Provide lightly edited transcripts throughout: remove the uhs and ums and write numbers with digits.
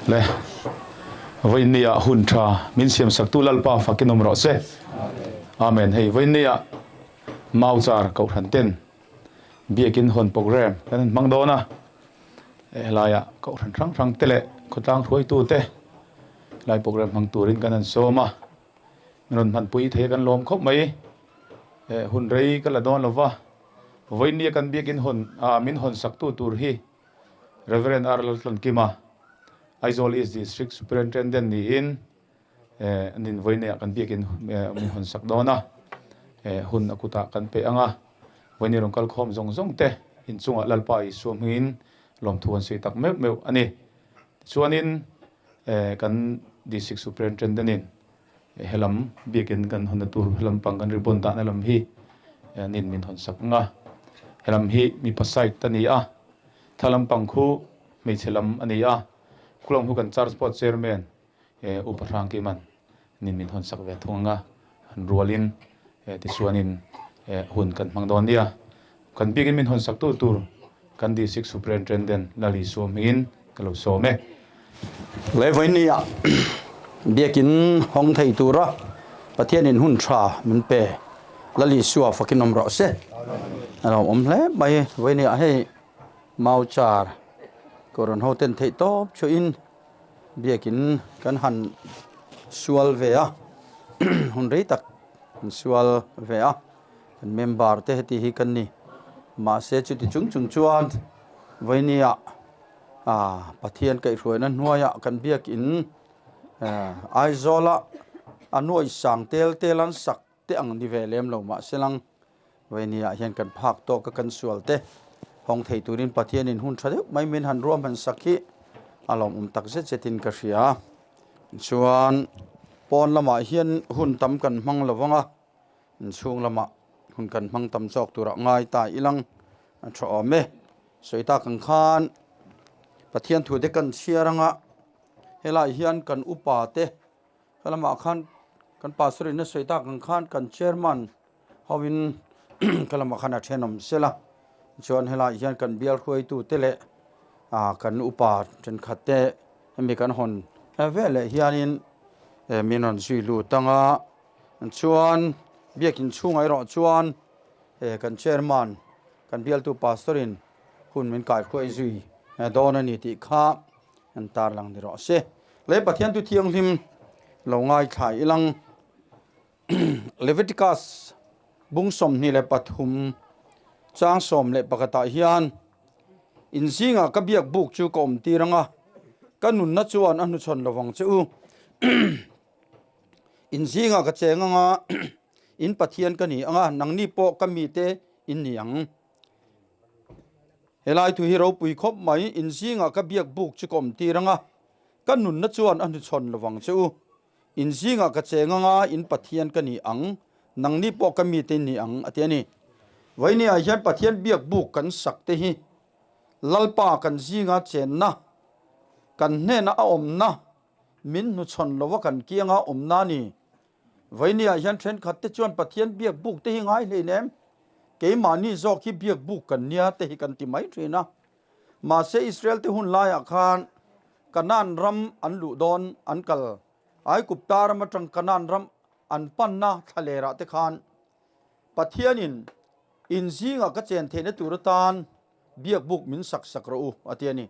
Le vawinia hun tha min siam saktu Lalpa fakin awm rawh se. Amen. Hei vawinia Mauchar Kohhran ten biakin hawn program kan han hmang dawn a. Helaia Kohhran hrang hrang te leh khawtlang hruaitu te helai program hmang turin kan han sawm a. Min rawn hmanpui thei a kan lawm khawp mai. Hun rei ka la dawn lova vawinia kan biakin hawn min hawn saktu tur hi Rev. R. Laltlankima, Aizawl East District Superintendent niin nin vawinia kan biakin min hawn sak dawn a, hun a kutah kan pe ang a, vawinia rawn kal khawm zawng zawng te inchungah Lalpa Isua hmingin lawmthu an sawi tak meuh meuh a ni. Tichuanin kan District Superintendent-in helam biakin kan hawnna tur helam pang kan ribbon dahna lam hi nin min hawn sak ang a, helam hi mipa side a ni a, thla lampang khu hmeichhe lam a ni a, khulam khu kan church board chairman Upa Hrangkiman nin min hawn sak ve thung ang a, han rualin tichuanin hun kan hmang dawn nia. Kan biakin min hawn sak tur tur kan District Superintendent Lal Isua hmingin ka lo sawm e. Levawinia biakin hawng thei tura Pathianin hun tha min pe Lal Isua fakin awm rawh se. A lo awm hle mai. Vawinia hei Mauchar Kohhran ho ten theih tawp chuahin biakin kan han sual ve a, hun rei tak kan sual ve a. Kan member te heti hi kan ni. Mahse chuti chung chung chuan vawinia ah Pathian kaihhruaina hnuaiah kan biakin Aizawla a nuai sang tel tel an sak te ang ni ve lem lo mahse lang vawinia hian kan phak tawk a kan sual te hawng thei turin Pathianin hun tha deuh mai min han ruahman sak hi a lawmawm tak zet zetin ka hria. Chuan pawn lamah hian hun tam kan hmang lo vang a. Inchhung lamah hun kan hmang tam chawk turah ngai ta ilang a tha awm e. Sawi tak ang khan Pathian thu te kan chhiar anga helai hian kan upa te helamah khan kan pastor in a sawi tak ang khan kan chairman hovin ka lamah khan a thenawm sela chuan helai hian kan bial hruaitu te leh ah kan upa thenkhat te hemi kan hawn veleh hianin min rawn zui lut anga. Chuan biakin chhungah erawh chuan kan chairman kan bialtu pastor in hun min kaihruai zui dawn a ni tih kha an tarlang ni rawh se. Lei Pathian tu thianghlim lo ngaithla ilang Leviticus bung 23 chang 11 ah hian in zingah ka biak buk chu ka awm tir anga ka nunna chuan a hnuchhawn lovang che u. In zingah ka cheng anga in Pathian ka ni anga nangni pawh ka mite in ni ang. Helai thu hi ropui khawp mai, in zingah ka biak buk chu ka awm tir anga ka nunna chuan a hnuchhawn lovang che u. In zingah ka cheng anga in Pathian ka ni ang, nangni pawh ka mite in ni ang a ti a ni. Vawinia hian Pathian biak buk kan sak te hi Lalpa kan zinga chenna, kan hnena a awmna, Min hnuchhawn lova kan kianga awm na ni. Vawinia hian thenkhat te chuan Pathian biak buk te hi ngai hlein em? Keimahni zawk hi biak buk kan nia te hi kan ti mai thin a. Mahse Israel te hun laiah khan Kanaan ram an luh dawn an kal. Aigupta ram atang Kanaan ram an panna thlalerah te khan Pathianin in zingah ka chen theihna tur atan biak buk min sak sak rawh u, a ti a ni.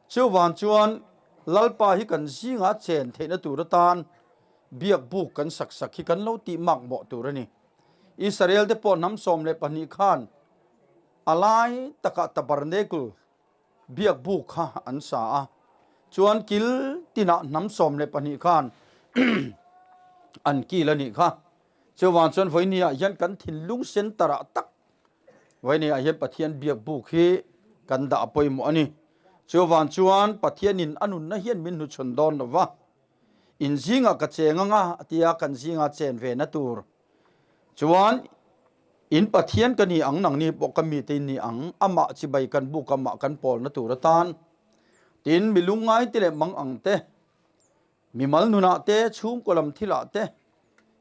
Chuvang chuan Lalpa hi kan zingah chen theihna tur atan biak buk kan sak sak hi kan lo tih mak mawh tur a ni. Israel te pawh hnam 12 khan a lai takah tabernacle biak buk kha an sa a, chuan kil tinah hnam 12 khan an kil a nih kha. Chuvang chuan vawinia hian kan thinlung center ah tak Vawinia hian Pathian biak buk hi kan dah a pawimawh a ni. Chuvang chuan Pathianin a nunna hian min hnuchhawn dawn lo va, In zingah ka cheng anga a tia kan zinga chen ve na tur chuan in Pathian ka ni ang, nangni pawh ka mite in ni ang, amah chibai kan buk amah kan pawlna tur atan tin mi lungngai te leh mang ang te, mimal nunah te, chhungkaw lam thilah te,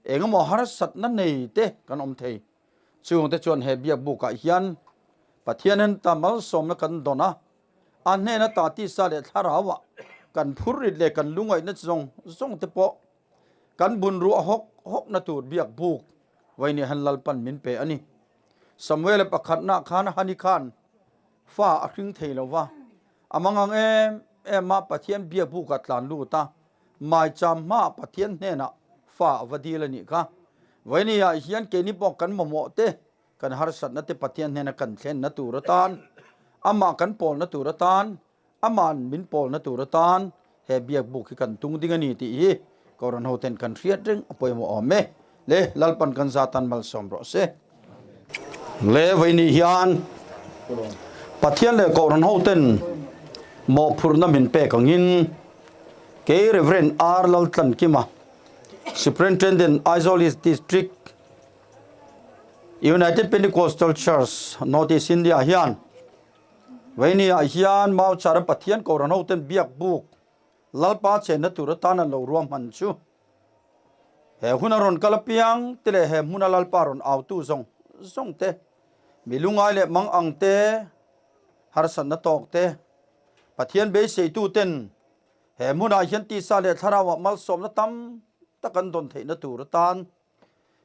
engemaw harsatna nei te kan awm thei. Chungte chuan he biak bukah hian Pathianin ta malsawmna kan dawn a, a hnena ta tisa leh thlarauah kan phurrit leh kan lungaihna zawng zawng te pawh kan bun ruah hawk hawkna tur biak buk vawiin han Lalpan min pe a ni. Samuela pakhatna khan Hani khan fa a hring thei lo va, a mangang em em a, Pathian biak bukah tlan lut a, maicham hmaah Pathian hnenah fa a va dil a nih kha. Vawiin hian keini pawh kan mamawh te Kan harsatna te Pathian hnena kan thlenna tur atan, amah kan pawlna tur atan, ama'n min pawlna tur atan he biak buk hi kan tung ding a ni tih hi Kohhran hoten kan hriat reng a pawimawh awm e. Le Lalpan kan za tan malsawm rawh se. Le vawinih hian Pathian leh Kohhran hoten mawhphurhna min pek angin kei Rev. R. Laltlankima, Superintendent, Aizawl East District, United Pentecostal Church, North East India hian Vaini ah hian Mauchara Pathian Kohhran hoten biak buk Lalpa chenna tur atan an lo ruahman chu he huna rawn kal apiang te leh he hmuna Lalpa rawn autu zawng zawng te, mi lungai leh mang ang te, harsatna tawk te, Pathian beiseitu ten he hmunah hian tisa leh thlarauah malsawmna tam tak an dawn theihna tur atan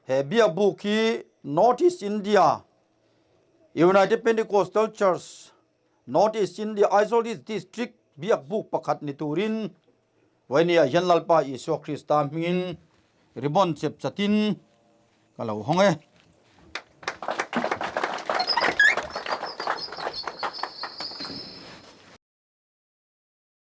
He biakbuk hi North East India United Pentecostal Church, North East India Aizawl East District biakbuk pakhat ni turin Vawinia hian Lalpa Isua Krista hmingin ribbon chep chatin ka lo hawng e.